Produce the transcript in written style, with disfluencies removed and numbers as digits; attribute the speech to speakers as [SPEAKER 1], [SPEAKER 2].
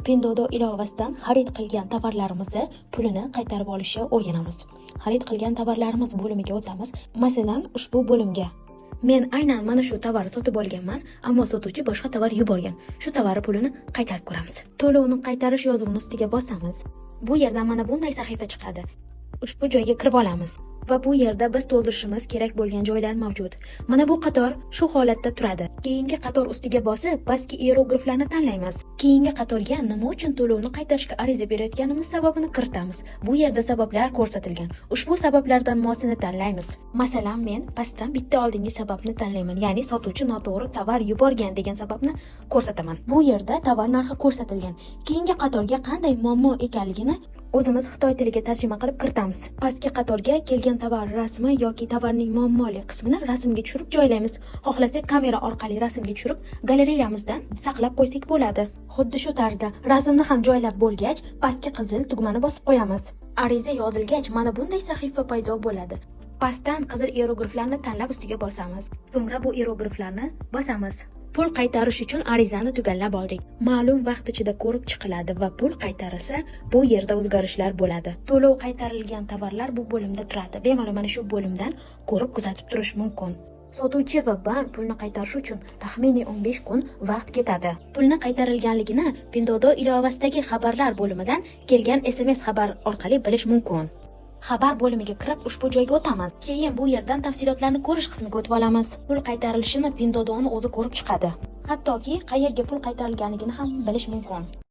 [SPEAKER 1] Pinduoduo ilovasidan xarid qilgan tovarlarimizni pulini qaytarib olishni o'rganamiz. Xarid qilgan tovarlarimiz bo'limiga o'tamiz. Masalan, ushbu bo'limga. Men aynan mana shu tovarni sotib olganman, ammo sotuvchi boshqa tovar yuborgan. Shu tovarni pulini qaytarib ko'ramiz. To'lovni qaytarish yozuvini ustiga bosamiz. Bu yerdan mana bunday sahifa chiqadi. Ushbu joyga kirib olamiz va bu yerda biz to'ldirishimiz kerak bo'lgan joylar mavjud. Mana bu qator shu holatda turadi. Keyingi qator ustiga bosib, pastki iyerogliflarni tanlaymiz. Keyingi qatorga nima uchun to'lovni qaytarishga ariza berayotganimiz sababini kiritamiz. Bu yerda sabablar ko'rsatilgan. Ushbu sabablardan mosini tanlaymiz. Masalan, men pastdan bitta oldingi sababni tanlayman, ya'ni sotuvchi noto'g'ri tovar yuborgan degan sababni ko'rsataman. Bu yerda tovar narxi ko'rsatilgan. Keyingi qatorga qanday muammo ekanligini o'zimiz xitoy tiliga tarjima qilib kiritamiz. Pastki qatorga kelgan tovar rasmi yoki tovarning muammoli qismini rasmga tushirib joylaymiz. Xohlasak, kamera orqali rasmga tushirib, galereyamizdan saqlab qo'ysak bo'ladi. Xuddi shu tarzda rasmni ham joylab bo'lgach, pastki qizil tugmani bosib qo'yamiz. Ariza yozilgach, mana bunday sahifa paydo bo'ladi. Pastdan qizil iyerogliflarni tanlab ustiga bosamiz. So'ngra bu iyerogliflarni bosamiz. Pul qaytarish uchun arizani tugallab oldik. Ma'lum vaqt ichida ko'rib chiqiladi va pul qaytarilsa, bu yerda o'zgarishlar bo'ladi. To'lov qaytarilgan tovarlar bu bo'limda turadi. Bemalol mana shu bo'limdan ko'rib kuzatib turish mumkin. Sotuvchi va bank pulni qaytarish uchun taxminiy 15 kun vaqt ketadi. Pulni qaytarilganligini Pinduoduo ilovasidagi xabarlar bo'limidan kelgan SMS xabar orqali bilish mumkin. Xabar bo'limiga kirib, ushbu joyga o'tamiz. Keyin bu yerdan tafsilotlarni ko'rish qismiga o'tib olamiz. Pul qaytarilishini Pinduoduoning o'zi ko'rib chiqadi. Hattoki qayerga pul qaytarilganligini ham bilish mumkin.